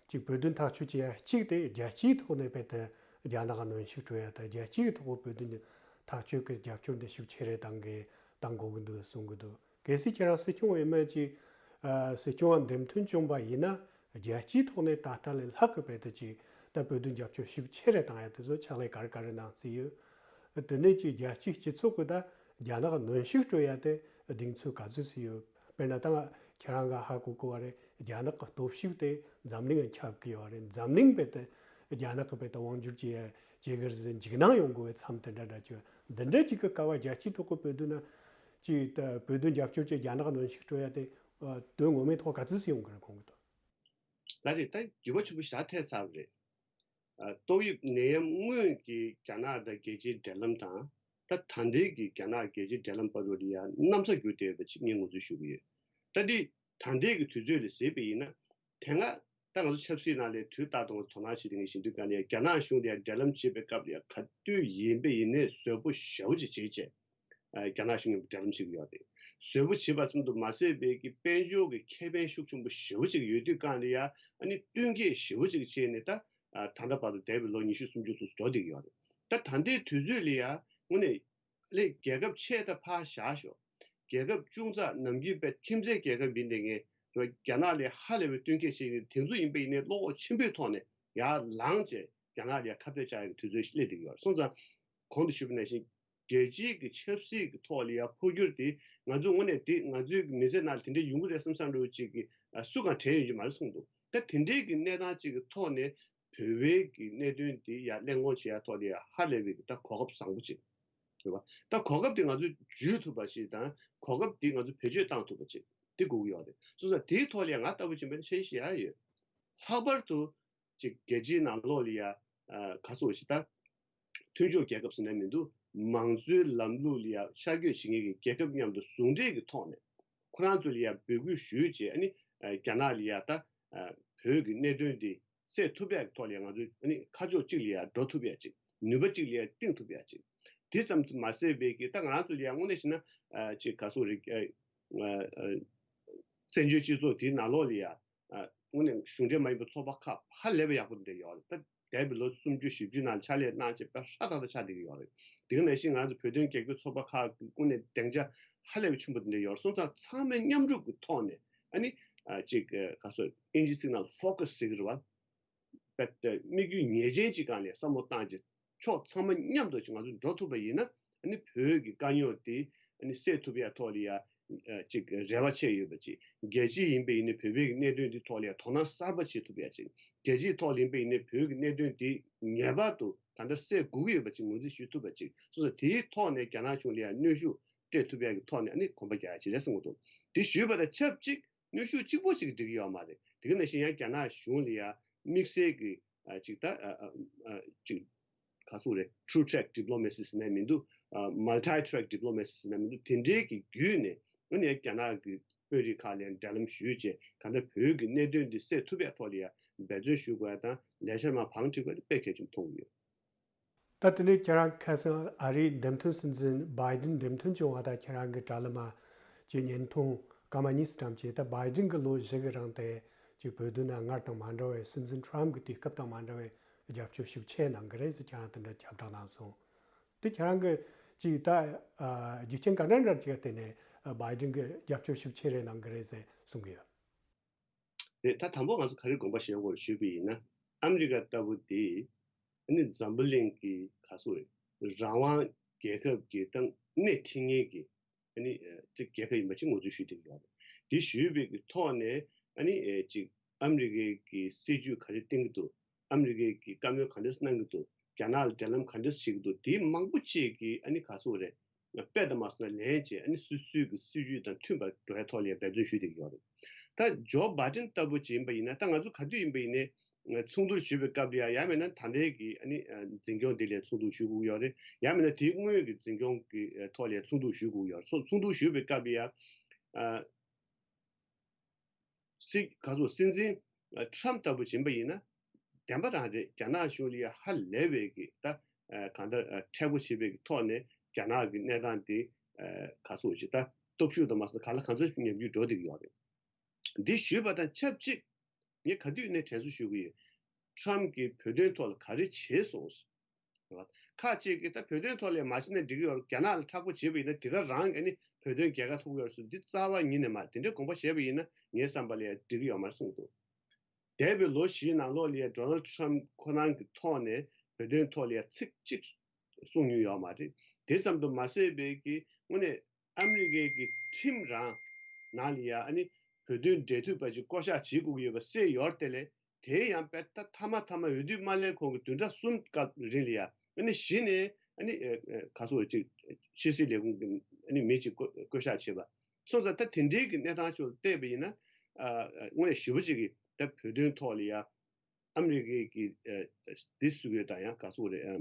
ཅིག་བོད་དོན་ཐག་གཅོད་བྱེད་ཡ་གཅིག་དེ་རྒྱལ་སྤྱིའི་ཐོག་ནས་རྦད་དེ་རྒྱ་ནག་ག་གནོན་ཤུགས་སྤྲོད་ཡ་ད་རྒྱལ་སྤྱིའི་ཐོག་བོད་དོན་ཐག་གཅོད་ཀྱི་རྒྱབ་སྐྱོར་འདི་ཤུགས་ཆེ་རེ་གཏང་གི་གཏང་དགོས་ཀྱི་འདུག་གསུང་གི་འདུག་གལ་སྲིད་ཁྱེད་རང་སྲིད་སྐྱོང་འོས་མི་ཅིག་ཨ་སྲིད་སྐྱོང་བ་འདེམས་ཐོན་བྱུང་པ་ཡིན་ན་རྒྱལ་སྤྱིའི་ཐོག་ནས་ད་ལྟ་ལས་ལྷག་གི་རྦད་དེ་ཅིག་ད་བོད་དོན་རྒྱབ་སྐྱོར་ཤུགས་ཆེ་རེ་གཏང་ཡ་དེ་ཚོ་ཕྱག་ལས་ག་རེ་ག་རེ་གནང་རྩིས་ཡོད། དེ་ནས་ཅིག་རྒྱལ་སྤྱིའི་སྤྱི་ཚོགས་ཀྱི་ད་རྒྱ་ནག་ག་གནོན་ཤུགས་སྤྲོད་ཡ་དེ་གདེང་ཚོད་ག་ཚོད་ཅིག་ཡོད། དཔེར་ན་ད་ང་ཁྱེད་རང་ག་ཧ་གོ་གོ་བ་རེད། རྒྱ་ནག་གི་སྟོབས་ཤུགས་དེ་འཛམ་གླིང་ང་ཁྱབ་ཀྱི་ཡོད་རེད། འཛམ་གླིང་རྦད་དེ་ རྒྱ་ནག་གི་བོད་དུ་དབང་བསྒྱུར་བྱེད་བྱེད་གི་རེད་ཟེར་འཇིགས་སྣང་ཡོང་དགོས་པའི་མཚམས་དེ་འདྲ་འདྲ་ཅིག་འདི་འདྲ་ཅིག་གི་སྐབས་བ་རྒྱལ་སྤྱིའི་ཐོག་གི་བོད་དོན་ན་ཅིག་ད་བོད་དོན་རྒྱབ་སྐྱོར་བྱེད་རྒྱ་ནག་གནོན་ཤུགས་སྤྲོད་ཡ་དེ་དོན་ངོ་མའི་ཐོག་ག་ཚོད་སུ་ཡོང་གི་རེད་ཁོང་གི་ཐོག་ད་རེད། ད་འགྱུར་བ་ཆེན་པོ་ཞེ་དྲག་ཐེབས་ཚར་བ་རེད། ཨ། ཏོག་དབྱིབས་ནད་ཡམས་སྔོན་གྱི་རྒྱ་ནག་དང་རྒྱལ་སྤྱིའི་འབྲེལ་ལམ་དང་། ད་ད་ལྟའི་གི་རྒྱ་ནག་རྒྱལ་སྤྱིའི་འབྲེལ་ལམ་བར་དུ་ལ་ཡང་གནམ་ས་འགྱུར་བསྡད་ཡོད་པ་ཅིག་ངས་ངོས་འཛིན་ཞུ་གི་ཡོད། ད་འདི་ད་ལྟའི་གི་དུས་ཚོད་ལ་གཟིགས་པ་ཡིན་ན། དེ་སྔ་ད་ང་ཚོ་ཆབ་སྲིད་ནང་ལ་དུས་རྟག་ཏུ་དོ་སྣང་བྱེད་མཁན་ཞིག་འདུག་ག་ནས་རྒྱ་ནག་གཞུང་དེ་འབྲེལ་ལམ་བྱེད་པའི་སྐབས་ལ་ཡང་ག་དུས་ཡིན་པ་ཡིན་ནའི་བཟོ་པོ་ཞེ་པོ་ཅིག་བྱེད་བྱས། ཨ། རྒྱ་ནག་གཞུང་གི་འབྲེལ་ལམ་བྱེད་ཀྱི་ཡོད་རེད། བཟོ་པོ་བྱེད་པ་ཙམ་དུ་མ་ཟད་པའི་གི་དཔལ་འབྱོར་གྱི་ཁེ་ཕན་ཤུགས་ཆེན་པོ་ཞེ་པོ་ཅིག་ཡོད་དུས་གང་ལ་ཡང་ཨ་ནི་བསྟུན་མཁས་ཞེ་པོ་ཅིག་བྱས་ནས། ད་ཨ་ད་ལྟ་བར་དུ་འདས་པའི་ལོ་ཉི་ཤུ་སུམ་ཅུ་ཙམ་འགྲོ་བསྡད་ཀྱི་ཡོད་རེད། ད་ད་ལྟའི་དུས་ཚོད་ལ་ཡང་དངོས་གནས་ལས་རྒྱལ་ཁབ་ཆེ་ད་ཕར་བཞག་ཤོག་རྒྱལ་ཁབ་ཆུང་ཙག་ནམ་རྒྱུན་པའི་ཁྱིམ་མཚེས་རྒྱལ་ཁབ་ཡིན་བསྡད་མཁན་རྒྱ་ནག་ལས་ཧ་ལས་པའི་བསྟུན་མཁས་བྱེད་མཁན་དེ་ཚོ་ཡིན་པ་ཡིན་ནའི་བློ་ཁོག་ཆེན་པོའི་ཐོག་ནས་ཡར་ལངས་བྱས་རྒྱ་ནག་ལ་ཡང་ཁ་གཏད་བཅག་ཡག་གི་དུས་ཚོད་ཞིག་སླེབས་བསྡད་ཀྱི་ཡོད་རེད། སོང་ཙང་གོང་དུ་ཞུས་པ་ནང་བཞིན་རྒྱལ་སྤྱིའི་གི་ཆབ་སྲིད་ཀྱི་ཐོག་ལ་ཡང་འཕོ་འགྱུར་དེ་ང་ཚོས་དངོས་གནས་དེ་ང་ཚོའི་གི་མི་ཚེ་ནང་ལ་དེ་འདྲ་ཡོང་གི་རེད་བསམ་བསམ་འདྲ་བོ་ཅིག་གི་ཨ་སུ་གང་དྲན་ཡོང་གི་མ་རེད་གསུངས་འདུག་ད་དེ་འདྲའི་གི་གནས་སྟངས་ཅིག་གི་ཐོག་ནས་བོད་པའི་གི་གནད་དོན་དེ་ཡང་གླེང་སློང་བྱེད་ཡ་ཐོག་ལ་ཡང་ཧ་ལས་པའི་གི་ད་གོ་སྐབས་བཟང་པོ་ཅིག་རེད་བ། ད་གོ་སྐབས་དེ་ང་ཚོས་འཇུས་ཐུབ་པ་ཞིག་དང་གོ་སྐབས་དེ་ང་ཚོས་བེད་སྤྱོད་བཏང་ཐུབ་པ་ཅིག་དེ་དགོས་ཀྱི་ཡོད་རེད། སོང་ཙང་དེའི་ཐོག་ལ་ཡང་ང་ལྟ་བུ་ཅིག་ཡིན་པ་ན་འཆར་གཞི་ཞིག་ཡང་ཡོད། ལྷག་པར་དུ་ཅིག་རྒྱལ་སྤྱིའི་ནང་ལོགས་ལ་ཡང་ཨ་ག་ཚོད་ཞིག་ད། མཐུན་ཕྱོགས་རྒྱལ་ཁབ་ཟེར་ན་མི་འདུག་མང་གཙོའི་ལམ་ལུགས་ལ་ཡང་ཤར་བསྐྱོད་བྱེད་མཁན་གྱི་རྒྱལ་ཁབ་མཉམ་དུ་ཟུང་འབྲེལ་གྱི་ཐོག་ནས་ཁོ་རང་ཚོ་ལ་ཡང་འབོད་སྐུལ་ཞུས་བྱས། ཨ་ནི་ཨ་རྒྱ་ནག་ལ་ཡང་ད་ཨ་བོད་ཀྱི་གནད་དོན་འདི་སེལ་ཐུབ་ཡག་གི་ཐོག་ལ་ཡང་ང་ཚོས་ཨ་ནི་ཁ་ཕྱོགས་གཅིག་ལ་ཡང་འགྲོ་ཐུབ་ཡག་ཅིག་ནུས་པ་གཅིག་ལ་ཡང་བཏིང་ཐུབ་ཡག་ཅིག་དེ་ཙམ་དུ་མ་ཟད་པའི་གི་ད་ང་རང་ཚོ་ལ་ཡང་དངོས་གནས་བྱས་ན་ཨ་ཅིག་ག་ཚོད་རེད། ཨ་ཨ་བཙན་བྱོལ་སྤྱི་ཚོགས་དེའི་ནང་ལོགས་ལ་ཡང་ཨ་དངོས་གནས་གཞུང་འབྲེལ་མ་ཡིན་པའི་ཚོགས་པ་ཁག་ཧ་ལས་པའི་ཡག་པོ་འདྲ་ཡོད་རེད། ད་འདས་པའི་ལོ་སུམ་ཅུ་བཞི་བཅུ་ནང་ཕྱག་ལས་གནང་བྱས་དཔེ་ཧྲ་ཏག་ཏག་ཆགས་བསྡད་ཀྱི་ཡོད་རེད། དེ་ག་ནང་བཞིན་ང་ཚོ་བོད་དོན་རྒྱབ་སྐྱོར་ཚོགས་པ་ཁག་གི་དངོས་གནས་སྡིངས་ཆ་ཧ་ལས་པའི་ཆེན་པོ་འདི་འདྲ་ཡོད་རེད། སོང་ཙང་ཚང་མས་མཉམ་རུབ་ཀྱི་ཐོག་ནས་ཨ་ནི་ཨ་ཅིག་ག་ཚོད་ཨིན་ཇི་ཚིག་ནང་ལ་ཕོ་ཀ་སི་ཟེར་གྱི་རེད་བ། དམིགས་ཡུལ་ངེས་ཅན་གཅིག་སྒང་ལ་བསམ་བློ་བཏང་རྗེས་ཕྱོགས་ཚང་མ་མཉམ་དུ་ཅིག་ང་ཚོ་འགྲོ་ཐུབ་པ་ཡིན་ན། ཨ་ནི་བོད་ཀྱི་དཀའ་རྙོག་དེ་ཨ་ནི་སེལ་ཐུབ་ཡ་ཐོག་ལ་ཡ་ཨ་ཅིག་རེ་བ་བྱས་ཡོད་པ་ཅིག་རྒྱལ་སྤྱི་ཡིན་པ་ཡིན་ན་བོད་པའི་གནད་དོན་འདི་ཐོག་ལ་ཡ་དོ་སྣང་གསར་པ་བྱེད་ཐུབ་ཡ་ཅིག་རྒྱལ་སྤྱིའི་ཐོག་ལ་ཡིན་པ་ཡིན་ན་བོད་ཀྱི་གནད་དོན་འདི་ངེས་པར་དུ་ད་ལྟ་སེལ་དགོས་ཀྱི་ཡོད་པ་ཅིག་ངོས་འཛིན་ཞུ་ཐུབ་པ་ཅིག་སོ་སོ་དེའི་ཐོག་ནས་རྒྱ་ནག་གཞུང་ལ་ཡ་གནོན་ཤུགས་སྤྲད་ཐུབ་ཡ་གི་ཐོག་ནས་ཨ་ནི་གོམ་པ་རྒྱག་ཡ་ཅིག་རེད་བསམ་གྱི་འདུག་དེ་ཞུས་པ་དང་ཆབས་ཅིག་གནོན་ཤུགས་གཅིག་པོ་ཅིག་འགྲིག་གི་ཡོད་མ་རེད། དེ་ག་ནང་བཞིན་ཡང་རྒྱ་ནག་གཞུང་ལ་ཡང་དམིགས་བསལ་གྱི་ཨ་ཅིག་ད་ཨ་ཨ་ཨ་ཅིག་ག་ཚོད་རེད། Two track diplomacy ཟེར་ནས་མི་འདུག་ཨ་multi track diplomacy ཟེར་ནས་མི་འདུག་དེ་འདྲའི་གི་བརྒྱུད་ནས་ཨ་ནི་ཡང་རྒྱ་ནག་གི་དཔོན་རིགས་ཁག་ལ་ཡང་འབྲེལ་ལམ་ཞུས་བྱས་གང་ལྟར་བོད་ཀྱི་གནད་དོན་འདི་སེལ་ཐུབ་ཡག་ཐོག་ལ་ཡང་འབད་བརྩོན་ཞུ་དགོས་ཡ་དང་ལས་འཆར་མར་བང་སྒྲིག་དགོས་ཡ་དེ་དཔེ་གལ་ཆེན་པོ་མཐོང་གི་ཡོད། ད་དེ་ནས་ཁྱེད་རང་ཁ་སང་ཨ་རིའི་འདེམས་ཐོན་སྲིད་འཛིན་བྷའི་ཌེན་འདེམས་ཐོན་བྱུང་བ་དང་ཁྱེད་རང་གི་དྲ་ལམ་གྱི་བརྙན་ཐུང་སྐར་མ་གཉིས་སུ་བཀྲམ་བྱས། ད་བྷའི་ཌེན་གྱི་ལོ་བཞི་གི་རིང་དེ་ཅིག་བོད་དོན་ནང་སྔར་དང་མ་འདྲ་བའི་སྲིད་འཛིན་ཊྲམ་གྱི་དུས་སྐབས་དང་མ་འདྲ་བའི་རྒྱབ་སྐྱོར་ཤུགས་ཆེ་གནང་གི་རེད་ཟེར་ཁྱེད་རང་དེ་འདྲ་ཁྱབ་བསྒྲགས་གནང་སོང་། དེ་ཁྱེད་རང་གི་ཅིག་ད་རྒྱུ་རྐྱེན་ག་འདྲ་འདྲ་ཅིག་བརྟེན་ནས་བྷའི་ཌེན་གྱི་རྒྱབ་སྐྱོར་ཤུགས་ཆེ་རེ་གནང་གི་རེད་ཟེར་གསུང་གི་ཡོད། རེད། ད་དང་པོ་ང་ཚོ་ག་རེ་དགོངས་པ་བཞེས་དགོས་རེད་ཞུས་པ་ཡིན་ན། ཨ་མི་རི་ཀ་ལྟ་བུ་དེ་ཨ་ནི་འཛམ་བུ་གླིང་གི་ག་ཚོད་རེད། རང་དབང་རྒྱལ་ཁབ་ཀྱི་ཏང་སྣེ་ཁྲིད་མཁན་གྱི་ཨ་ནི་ཨ་ཅིག་རྒྱལ་ཁབ་ཡིན་པ་ཅིག་ངོས་འཛིན་ཞུས་བསྡད་ཀྱི་ཡོད་རེད། དེ་ཞུས་པའི་གི་ཐོག་ནས་ཨ་ནི་ཨ་ཅིག་ཨ་མི་རི་ཀའི་གི་སྲིད་ཇུས་ག་རེ་བཏིང་གི་འདུག་ཨ་མི་རི་ཀའི་གི་བཀའ་མོལ་ག་འདྲས་གནང་གི་འདུག་རྒྱ་ནག་ལ་འབྲེལ་ལམ་ག་འདྲས་བྱེད་ཀྱི་འདུག་དེ་མང་པོ་ཅིག་གིས་ཨ་ནི་ག་ཚོད་རེད། དཔེ་དང་མ་སོང་ན་ལན་བྱས་ཨ་ནི་སོ་སོའི་གི་སྲིད་ཇུས་དང་མཐུན་པར་འགྲོ་ཡ་ཐོག་ལ་ཡང་འབད་བརྩོན་ཞུས་བསྡད་ཀྱི་ཡོད་རེད། ད་ཇོ་བྷའི་ཌེན་ལྟ་བུ་ཅིག་ཡིན་པ་ཡིན་ན། ད་ང་ཚོ་ག་དུས་ཡིན་པ་ཡིན་ནའི་ཚོགས་འདུར་ཞུགས་པའི་སྐབས་ལ་ཡང་ཡང་མིན་ན་ད་ལྟའི་གི་ཨ་ནི་འཛིན་སྐྱོང་དེ་ལ་ཚོགས་འདུར་ཞུགས་དགོས་ཀྱི་ཡོད་རེད། ཡང་མིན་ན་དེའི་སྔོན་གྱི་འཛིན་སྐྱོང་གི་ཐོག་ལ་ཚོགས་འདུར་ཞུགས་དགོས་ཀྱི་ཡོད་རེད། ཚོགས་ཚོགས་འདུར་ཞུགས་པའི་སྐབས་ལ་ཡང་སྲིད་ག་ཚོད་སྲིད་འཛིན་ཨ་ཊྲམ་ལྟ་བུ་ཡིན་པ་ཡིན་ན་བདེན་པ་རང་རེད། རྒྱ་ནག་གཞུང་ལ་ཡ་ཧ་ལས་པའི་གི་ད་ཨ་གང་ལྟར་ཨ་མཁྲེགས་པོ་བྱེད་པའི་གི་ཐོག་ནས་རྒྱ་ནག་གི་གནས་སྟངས་དེ་ཨ་ག་ཚོད་ཅིག་ད་སྟོབས་ཤུགས་དང་མ་སོང་གང་ལ་གང་འཚམ་ཉམས་རྒུད་འགྲོ་བསྡད་ཀྱི་ཡོད་རེད། འདི་ཞུས་པ་དང་ཆབས་ཅིག་ངས་ག་དུས་ནས་དྲན་གསོ་ཞུ་གི་ཡོད། ཊྲམ་གྱིས་བོད་དོན་ཐོག་ལ་ག་རེ་བྱས་སོང་། ཁག་ཅིག་གིས་ད་བོད་དོན་ཐོག་ལ་མ་བྱས་ན་འགྲིག་གི་ཡོད་རེད། རྒྱ་ནག་ལ་མཁྲེགས་པོ་བྱས་པ་ཡིན་ན་དེ་ག་རང་གི་ནི་བོད་དོན་རྒྱལ་ཁ་ཐོབ་ཀྱི་ཡོད་རེད་ཟེར། འདི་རྩ་བ་ཉིད་ནས་མ་རེད། དེ་འདྲའི་དགོངས་པ་བཞེས་པ་ཡིན་ན་ངའི་བསམ་པ་ལ་ཡང་འགྲིག་གི་ཡོད་མ་རེད་གསུངས་འདུག་འདས་པའི་ལོ་བཞིའི་ནང་ལོགས་ལ་ཡང་ཌོ་ནལ་ཊྲམ་ཁོ་རང་གི་ཐོག་ནས་བོད་དོན་ཐོག་ལ་ཡང་ཚིག་གཅིག་གསུངས་མྱོང་ཡོད་མ་རེད། དེ་ཙམ་དུ་མ་ཟད་པའི་གི་དངོས་གནས་ཨ་མི་རི་ཀའི་གི་ཁྲིམས་རང་ནང་ལ་ཡང་ཨ་ནི་བོད་དོན་འབྲེལ་མཐུད་པ་ཅིག་བསྐོ་གཞག་བྱེད་དགོས་ཀྱི་ཡོད་པ་གསལ་ཡོད་རེད་དེ་ལས། དེ་ཡང་དཔེ་ད་མཐའ་མ་མཐའ་མ་འོས་བསྡུ་མ་སླེབས་གོང་གི་བདུན་ཕྲག་གསུམ་སྐབས་རིང་ལ་ཡ་ཨ་ནི་གཞི་ནས་ཨ་ནི་ཨ་ཨ་ག་སོ་ཅིག་ཕྱི་སྲིད་ལས་ཁུངས་ཀྱི་ཨ་ནི་མི་ཅིག་བསྐོ་བསྐོ་གཞག་བྱས་པ་སོང་ཙང་ད་དེ་འདྲའི་གི་གནས་སྟངས་ཕྱོགས་བལྟས་པ་ཡིན་ན་ཨ་ཨ་དངོས་གནས་ཞེ་པོ་ཅིག་གི་ད་བོད་དོན་ཐོག་ལ་ཡ་ཨ་མི་རི་ཀའི་གི་ཨ་ཨ་འདི་སུ་གི་ད་ཡང་ག་སོ་རེད་ཨ་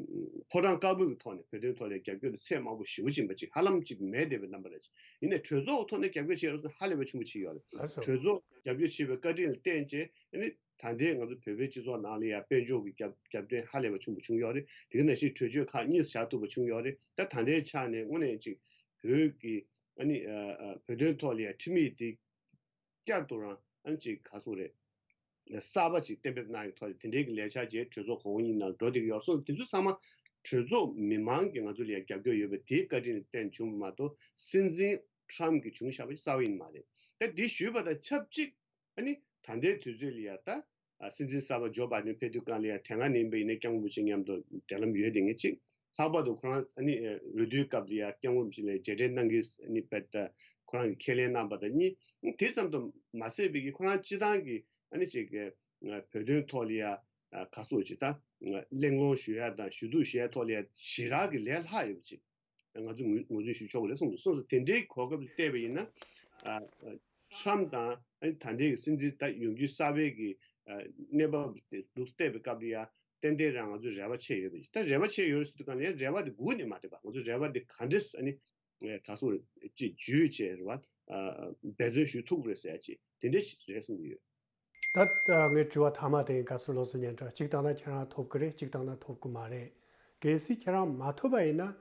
ཕོ་བྲང་དཀར་པོའི་གི་ཐོག་ནས་བོད་དོན་ཐོག་ལ་རྒྱབ་སྐྱོར་དེ་ཚད་དམའ་པོ་ཞེ་པོ་ཅིག་ཡིན་པ་ཅིག་ཧ་ལམ་ཅིག་མེད་བསྡད་པའི་རྣམ་པ་རེད། ཡིན་ནའི་གྲོས་ཚོགས་ཐོག་ནས་རྒྱབ་སྐྱོར་བྱས་ཡོད་རེད་ཟེར་ན་ཧ་ལས་པ་ཆེན་པོ་བྱས་ཡོད་རེད། ལགས་སོ། གྲོས་ཚོགས་རྒྱབ་སྐྱོར་བྱས་པའི་བཀའ་དྲིན་ལ་བརྟེན་བྱས་ཨ་ནི་ད་ལྟའི་ང་ཚོ་བོད་པའི་སྤྱི་ཚོགས་ནང་ལ་ཡང་དཔལ་འབྱོར་གྱི་རྒྱབ་རྒྱབ་རྟེན་ཧ་ལས་པ་ཆེན་པོ་བྱུང་ཡོད་རེད། དེ་ག་ནང་བཞིན་གྲོས་ཆོད་ཁག་གཉིས་བཞག་ཐུབ་པ་བྱུང་ཡོད་རེད། ད་ད་ལྟའི་ཆ་ནས་དངོས་གནས་ཅིག་བོད་ཀྱི་ཨ་ནི་ཨ་ཨ་བོད་དོན་ཐོག་ལ་ཡང་ཁྲིམས་ཡིག་དེ་བསྐྱར་དུ་རང་ཨ་ནི་ཅིག་ག་སོ་རེད། གསར་པ་ཅིག་གཏན་འབེབས་གནང་ཡོད་ཐོག་དེ་འདྲའི་གི་ལས་འཆར་བཅས་གྲོས་ཚོགས་གོང་འོག་གཉིས་ནང་འགྲོ་བསྡད་ཀྱི་ཡོད་སོང་། དེ་ཚོ་ཚང་མ་གྲོས་ཚོགས་མི་མང་གིས་ང་ཚོ་ལ་ཡང་རྒྱབ་སྐྱོར་ཡོད་པ་དེའི་བཀའ་དྲིན་ལ་བརྟེན་བྱུང་བ་མ་གཏོགས་སྲིད་འཛིན་ཊམ་གྱིས་བྱུང་བཞག་པ་ཞིག་གསར་པ་ཡིན་མ་རེད། ད་འདི་ཞུས་པ་དང་ཆབས་ཅིག་ཨ་ནི་ད་ལྟའི་དུས་ཚོད་ལ་ཡང་ད་ཨ་སྲིད་འཛིན་གསར་པ་ཇོ་བྷའི་ཌེན་ཕེབས་དུས་སྒང་ལ་ཡང་དེ་སྔ་ནས་ཡིན་པ་ཡིན་ན་སྐྱབས་མགོན་རིན་པོ་ཆེ་མཉམ་དུ་འབྲེལ་ལམ་ཡོད་དེ་ངེས་གཅིག་ལྷག་པར་དུ་ཁོ་རང་ཨ་ནི་ཨ་འོས་བསྡུའི་སྐབས་ལ་ཡང་སྐྱབས་མགོན་རིན་པོ་ཆེ་ལ་མཇལ་འཕྲད་གནང་གི་ཨ་ནི་དཔེ་ད་ཁོ་རང་གིས་ཁས་ལེན་གནང་པ་དང་གཉིས། དེ་ཙམ་དུ་མ་ཟད་པའི་གི་ཁོ་རང་སྤྱི་བཏང་གི་ཨ་ནི་ཅིག་གི་ཨ་བོད་དོན་ཐོག་ལ་ཡ་ཨ་ག་སོ་ཅིག་ད་ཨ་གླེང་སློང་ཞུ་ཡ་དང་ཞུ་གཏུག་ཞུ་ཡ་ཐོག་ལ་ཡ་ཞེ་དྲག་གི་ལས་སླ་ཡོད་པ་ཅིག་ང་ཚོས་ངོས་ངོས་འཛིན་ཞུ་ཆོག་གི་རེད་བསམ་འདུག་སོང་ཙང་དེ་འདྲའི་གོ་སྐབས་བལྟས་པ་ཡིན་ན་ཨ་ཨ་ཊམ་དང་ཨ་ནི་ད་ལྟའི་གི་སྲིད་འཛིན་ད་ཡོང་རྒྱུ་གསར་པའི་གི་ཨ་གནས་བབ་དེ་འདུག་བལྟས་པའི་སྐབས་ལ་ཡ་ཏན་ཏན་རང་ང་ཚོས་རེ་བ་བྱས་ཡོད་པ་ཡིན། ད་རེ་བ་བྱས་ཡོད་རེད་ཟེར་དུས་གང་ལ་ཡང་རེ་བ་དེ་སྒུག་ནས་མ་བསྡད་པ། ང་ཚོས་རེ་བ་དེ་ག་འདྲས་ཨ་ནི་ཨ་ག་སོ་ཅིག་བརྒྱུད་བྱས་རེད་བ། ཨ་འབད་བརྩོན་ཞུ་ཐུབ་ཀྱི་རེད་ཟེར་ཡ་ཅིག་དེ་འདྲས་ཞིག་རེད་བསམ་གྱི་ཡོད། ད་ལྟ་ངའི་དྲི་བ་མཐའ་མ་དེ་ག་སོ་ལགས་སུ་སྙན་གྲགས་གཅིག་བཏང་ན་ཁྱེད་རང་ཐོབ་ཀྱི་རེད། གཅིག་བཏང་ན་ཐོབ་ཀྱི་མ་རེད། གལ་སྲིད་ཁྱེད་རང་མ་ཐོབ་པ་ཡིན་ན་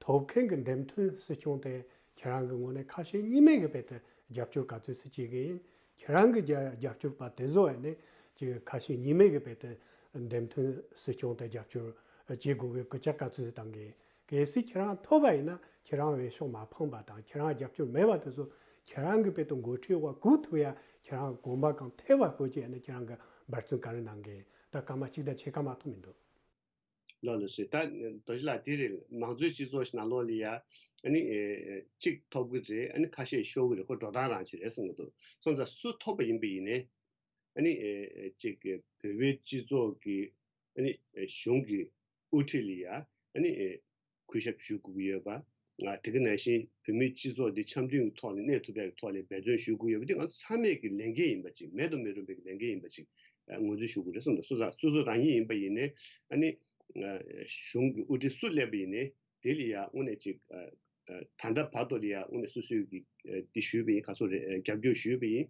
ཐོབ་མཁན་གྱི་འདེམས་ཐོན་སྲིད་སྐྱོང་དེ་ཁྱེད་རང་གི་ངོས་ནས་ཁ་ཞེ་གཉིས་མེད་ཀྱི་དཔེ་དེ་རྒྱབ་སྐྱོར་ག་ཚོད་ཅིག་བྱེད་ཀྱི་ཡིན། ཁྱེད་རང་གི་རྒྱ་རྒྱབ་སྐྱོར་པ་དེ་ཚོ་ཡིན་ནས་ཅིག་ཁ་ཞེ་གཉིས་མེད་ཀྱི་དཔེ་དེ་འདེམས་ཐོན་སྲིད་སྐྱོང་དེ་རྒྱབ་སྐྱོར་བྱེད་དགོས་པའི་སྐུལ་ལྕག་ག་ཚོད་ཅིག་བཏང་གི་ཡིན། གལ་སྲིད་ཁྱེད་རང་ཐོབ་པ་ཡིན་ན་ཁྱེད་རང་འོས་ཤོག་མ་འཕངས་པ་དང་ཁྱེད་རང་རྒྱབ་སྐྱོར་མེད་པ་དེ་ཚོ་ཁྱེད་རང་གི་དཔེ་དེ་འགོ་ཁྲིད་པ་སྒུག་ཐུབ་ཡ་ཁྱེད་རང་གོམ་པ་གང་ཐེབས་པ་དགོས་ཀྱི་ཡིན་ན་ཁྱེད་རང་གི་འབད་བརྩོན་ག་རེ་གནང་གི་ཡིན། ད་སྐར་མ་གཅིག་དང་ཕྱེད་ཀ་མ་གཏོགས་མི་འདུག་ལགས་ལགས་སོ། ད་རྡོ་རྗེ་ལགས་དེ་རེད། མང་གཙོའི་སྤྱི་ཚོགས་ནང་ལོགས་ལ་ཡ་ཨ་ནི་ཨེ་གཅིག་ཐོབ་ཀྱི་རེད། ཨ་ནི་ཁ་ཤས་ཤོར་གྱི་རེད། ཁོ་འགྲོ་སྟངས་རང་ཅིག་རེད་བསམ་གྱི་འདུག་སོང་ཙང་སུ་ཐོབ་པ་ཡིན་པ་ཡིན་ནའི་ཨ་ནི་ཨེ་གཅིག་གི་བོད་པའི་སྤྱི་ཚོགས་ཀྱི་ཨ་ནི་ཨེ་གཞུང་གི་དབུ་ཁྲིད་ལ་ཡ་ཨ་ནི་ཨེ་གུས་ཞབས་ཞུ་དགོས་ཀྱི་ཡོད་པ། ང་དེ་ག་ནང་བཞིན་བོད་མིའི་སྤྱི་ཚོགས་འདི་འཆམ་མཐུན་གྱི་ཐོག་ནས་གནས་ཐུབ་པའི་ཐོག་ནས་འབད་བརྩོན་ཞུ་དགོས་ཡོད་པ་འདི་ང་ཚོ་ཚང་མས་ཀྱི་ལས་འགན་ཡིན་པ་ཅིག་མེད་དུ་མི་རུང་བའི་ལས་འགན་ཡིན་པ་ཅིག་ངོས་འཛིན་ཞུ་དགོས་རེད་བསམ་འདུག་སོ་སོ་སོ་སོ་རང་ཉིད་ཡིན་པ་ཡིན་ནའི་ཨ་ནི་གཞུང་གི་དབུ་ཁྲིད་སུ་སླེབས་པ་ཡིན་ནའི་དེ་ལ་ཡང་དངོས་གནས་ཅིག་ད་ལྟ་བར་དུ་ལ་ཡང་དངོས་གནས་སོ་སོས་ཀྱི་འདི་ཞུས་པ་ཡིན། ག་ཚོད་རེད། རྒྱབ་སྐྱོར་ཞུས་པ་ཡིན།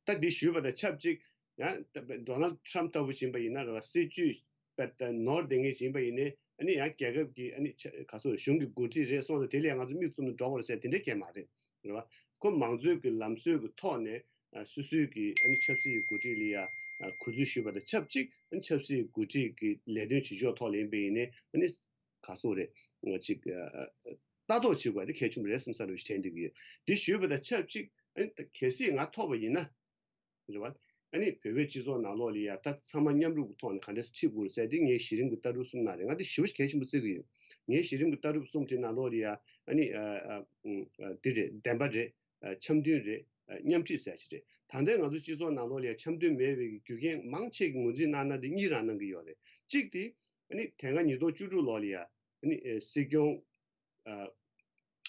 ད་འདི་ཞུས་པ་དང་ཆབས་ཅིག་ཡང་ད་ཌོ་ནལ་ཊམ་ལྟ་བུ་ཡིན་པ་ཡིན་ན་རེད་བ། སྲིད་ཇུས་པད་ནོར་ལྡང་མཁན་ཡིན་པ་ཡིན་ནའི་ཨ་ནི་ཡང་རྒྱལ་ཁབ་ཀྱི་ཨ་ནི་ཆ་ག་ཚོད་གཞུང་གི་འགོ་ཁྲིད་རེད་སོང་ཙང་དེ་ལ་ཡང་ང་ཚོ་མིག་བཙུམ་ནས་འགྲོ་དགོས་རེད་ཟེར་དེ་འདྲ་གང་ཡང་མ་རེད། རེད་བ། ཁོ་མང་གཙོའི་གི་ལམ་སྲོལ་གི་ཐོག་ནས་ཨ་སོ་སོའི་གི་ཨ་ནི་ཆབ་སྲིད་ཀྱི་འགོ་ཁྲིད་ལ་ཡ་ཨ་གུས་བརྩི་ཞུས་པ་དང་ཆབས་ཅིག་ཨ་ནི་ཆབ་སྲིད་ཀྱི་འགོ་ཁྲིད་ཀྱི་ལས་དོན་བྱེད་ཕྱོགས་ཐོག་ལ་ཡིན་པ་ཡིན་ནའི་ཨ་ནི་ག་ཚོད་རེད། ཅིག་ཨ་ལྟ་རྟོག་བྱེད་དགོས་པ་དེ་གལ་ཆེན་པོ་རེད་བསམ་ས་རེད་བྱས་འདུག་གི་ཡོད། དེ་ཞུས་པ་དང་ཆབས་ཅིག་ཨ་ནི་གལ་སྲིད་ང་ཐོབ་པ་ཡིན་ན། རེད་བ། ཨ་ནི་བོད་པའི་སྤྱི་ཚོགས་ནང་ལོགས་ལ་ཡ་ད་ཚང་མ་མཉམ་རུབ་ཀྱི་ཐོག་ནས་ག་འདྲས་ཁྲིད་དགོས་རེད་ཟེར་དེ་ངའི་གཞི་རིམ་གྱི་ལྟ་གྲུབ་གསུམ་ནང་རེད། ང་དེ་ཞེ་པོ་གལ་ཆེན་པོ་བརྩི་གི་ཡོད། ངའི་གཞི་རིམ་གྱི་ལྟ་གྲུབ་གསུམ་དེ་ནང་ལོགས་ལ་ཡ་ཨ་ནི་ཨ་ཨ་ཨ་འདི་རེད། བདེན་པ་རེད། ཨ་འཆམ་མཐུན་རེད། ཨ་མཉམ་ཁྲིད་ཟེར་ཡ་ཅིག་རེད། ད་ལྟའི་ང་ཚོ་སྤྱི་ཚོགས་ནང་ལོགས་ལ་ཡ་འཆམ་མཐུན་མེད་པའི་རྒྱུ་རྐྱེན་མང་ཆེ་གི་ངོས་འཛིན་གནང་ན་དེ་གཉིས་རང་གནང་གི་ཡོད་རེད། གཅིག་དེ་ཨ་ནི་དེ་སྔ་ཉིས་སྟོང་བཅུ་དྲུག་ལོ་ལ་ཡ་ཨ་ནི་ཨ་སྲིད་སྐྱོང་ཨ་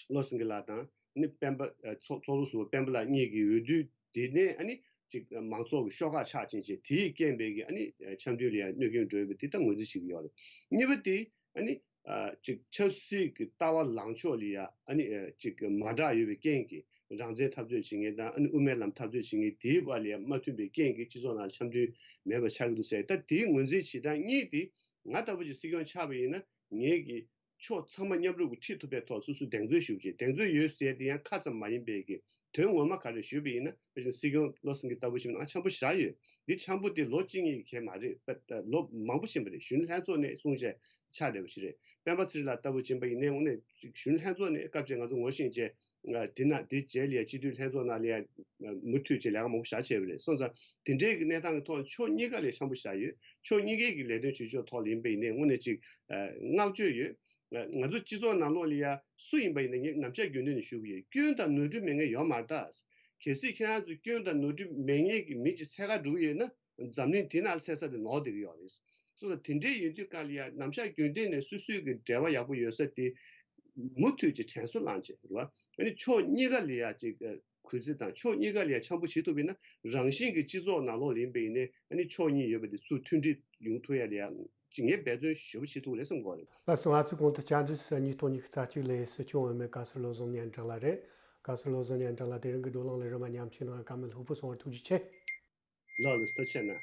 བློ་སེང་གེ་ལགས་དང་ནི་སྤེན་པ་ཨ་ཚོགས་ཚོགས་གཙོ་ཟུར་པ་སྤེན་པ་ལགས་གཉིས་ཀྱི་འོས་བསྡུ་དེ་ནས་ཨ་ནི་ཅིག་མང་ཚོགས་ཀྱི་ཤོག་ཁག་ཆགས་ཕྱིན་བྱས་དེའི་རྐྱེན་པས་ཀྱི་ཨ་ནི་འཆམ་མཐུན་ལ་ཡང་གནོད་སྐྱོན་འགྲོ་ཡོད་པ་དེ་ད་ངོས་འཛིན་བྱེད་ཀྱི་ཡོད་རེད། གཉིས་པ་དེ་ཨ་ནི་ཨ་ཅིག་ཆབ་སྲིད་ཀྱི་ལྟ་བ་ལངས་ཕྱོགས་ལ་ཡང་ཨ་ནི་ཨ་ཅིག་མ་འདྲ་ཡོད་པའི་རྐྱེན་གྱིས་རང་བཙན་འཐབ་རྩོད་བྱེད་མཁན་དང་ཨ་ནི་དབུ་མའི་ལམ་འཐབ་རྩོད་བྱེད་མཁན་དེའི་བར་ལ་ཡང་མ་མཐུན་པའི་རྐྱེན་གྱིས་སྤྱི་ཚོགས་ནང་འཆམ་མཐུན་མེད་པ་ཆགས་ཀྱི་འདུག་ཟེར། ད་དེའི་ངོས་འཛིན་བྱེད་སྟངས་གཉིས་དེ་ང་ལྟ་བུ་ཅིག་སྲིད་སྐྱོང་ཆགས་པ་ཡིན་ན་ངེད་ཀྱི་ཕྱོགས་ཚང་མ་མཉམ་རུབ་ཀྱིས་ཁྲིད་ཐུབ་པའི་ཐོག་སོ་སོས་གདེང་ཚོད་ཞུ་བྱེད། གདེང་ཚོད་ཡོད་ཟེར་དེ་ཡང་ཁ་ཙམ་མ་ཡིན་པའི་གི་དོན་ངོ་མ་ག་རེ་ཞུས་པ་ཡིན་ན་དཔེ་ཅིག་སྲིད་སྐྱོང་བློ་སེང་གེ་ལྟ་བུ་ཞིག་ནང་འཆམ་པོ་ཞེ་དྲག་ཡོད། འདི་འཆམ་པོ་དེ་ལོ་གཅིག་གཉིས་ཀྱི་གལ་མ་རེད། ལོ་མང་པོ་ཕྱིན་པ་རེད། གཞོན་ནུ་ལྷན་ཚོགས་ནས་གསུངས་བྱས་ཆགས་བསྡད་པ་ཞིག་རེད། སྤེན་པ་ཚེ་རིང་ལགས་ལྟ་བུ་ཕྱིན་པ་ཡིན་ནའི་དངོས་གནས་གཞོན་ནུ་ལྷན་ཚོགས་ནས་སྐབས་རེ་ང་ཚོ་ངོ་ཤེས་བྱས་དེ་ན་དེ་རྗེས་ལ་ཡ་སྤྱི་འཐུས་ལྷན་ཚོགས་ནང་ལ་ཡ་མུ་མཐུད་བྱས་ལས་ཀ་མང་པོ་བྱ་བྱས་པ་རེད། སོང་ཙང་དེ་འདྲའི་གི་གནས་སྟངས་ཀྱི་ཐོག་ཕྱོགས་གཉིས་ཀ་ལ་འཆམ་པོ་ཞེ་དྲག་ཡོད། ཕྱོགས་གཉིས་ཀའི་གི་ལས་དོན་བྱེད་ཕྱོགས་ཐོག་ལ་ཡིན་པ་ཡིན་ནའི་དངོས་གནས་ཅིག་བསྔགས་བརྗོད་ཡོད། ང་ཚོ་སྤྱི་ཚོགས་ནང་ལོགས་ལ་ཡ་སུ་ཡིན་པ་ཡིན་ན་ངས་ནམ་ཞག་རྒྱུན་ལྡན་ནས་ཞུ་གི་ཡོད། སྐྱོན་དང་ནོར་འཁྲུལ་མེད་མཁན་ཡོད་མ་རེད་ད། གལ་སྲིད་ཁྱེད་རང་ཚོ་སྐྱོན་དང་ནོར་འཁྲུལ་མེད་མཁན་གྱི་མི་གཅིག་འཚོལ་ག་འགྲོ་གི་ཡོད་ན་ འཛམ་གླིང་དེ་ནང་ཚེ་ས་དེ་ནོར་བསྡད་ཀྱི་ཡོད་རེད། སོ་སོ་དེ་འདྲའི་ཡིན་དུས་ག་ལ་ཡ་ནམ་ཞག་རྒྱུན་གཏན་ནས་སོ་སོའི་གི་འབྲེལ་བ་ཡག་པོ་ཡོད་ས་དེ་མུ་མཐུད་ཀྱི་དྲན་གསོ་བླངས་བྱས་རེད་བ། ཨ་ནི་ཕྱོགས་གཉིས་ཀ་ལ་ཡ་ཅིག་གུས་བརྩི་དང་ཕྱོགས་གཉིས་ཀ་ལ་ཡ་འཆམ་པོ་བྱེད་ཐུབ་པ་ཡིན་ན། རང་བཞིན་གྱི་སྤྱི་ཚོགས་ནང་ལོགས་ལ་ཡིན་པ་ཡིན་ནའི་ཨ་ནི་ཕྱོགས་གཉིས་ཡོད་པ་དེ་ཚུར་མཐུན་སྒྲིལ་ཡོང་ཐུབ་ཡ་ལ་ཡ་ཅིག་ངས་འབད་བརྩོན་ཞེ་པོ་བྱེད་ཐུབ་རེད་བསམ་གྱི་རེད། ལགས་སོ། ང་ཚོའི་གོང་དུ་བཅར་འདྲི་ཞུ་ས་ཉིས་སྟོང་ཉི་ཤུ་རྩ་གཅིག་ལོའི་སྲིད་སྐྱོང་འོས་མི་བཀའ་ཟུར་བློ་བཟང་ཉན་ཀྲང་ལགས་རེད། བཀའ་ཟུར་བློ་བཟང་ཉན་ཀྲང་ལགས། དེ་རིང་གི་བགྲོ་གླེང་ལ་རིམ་པ་མཉམ་ཞུགས་གནང་བར་བཀའ་མོལ་ལྷུག་པོ་གསུང་བར་ཐུགས་རྗེ་ཆེ། ལགས་ལགས་སོ། ཐུགས་རྗེ་གནང་།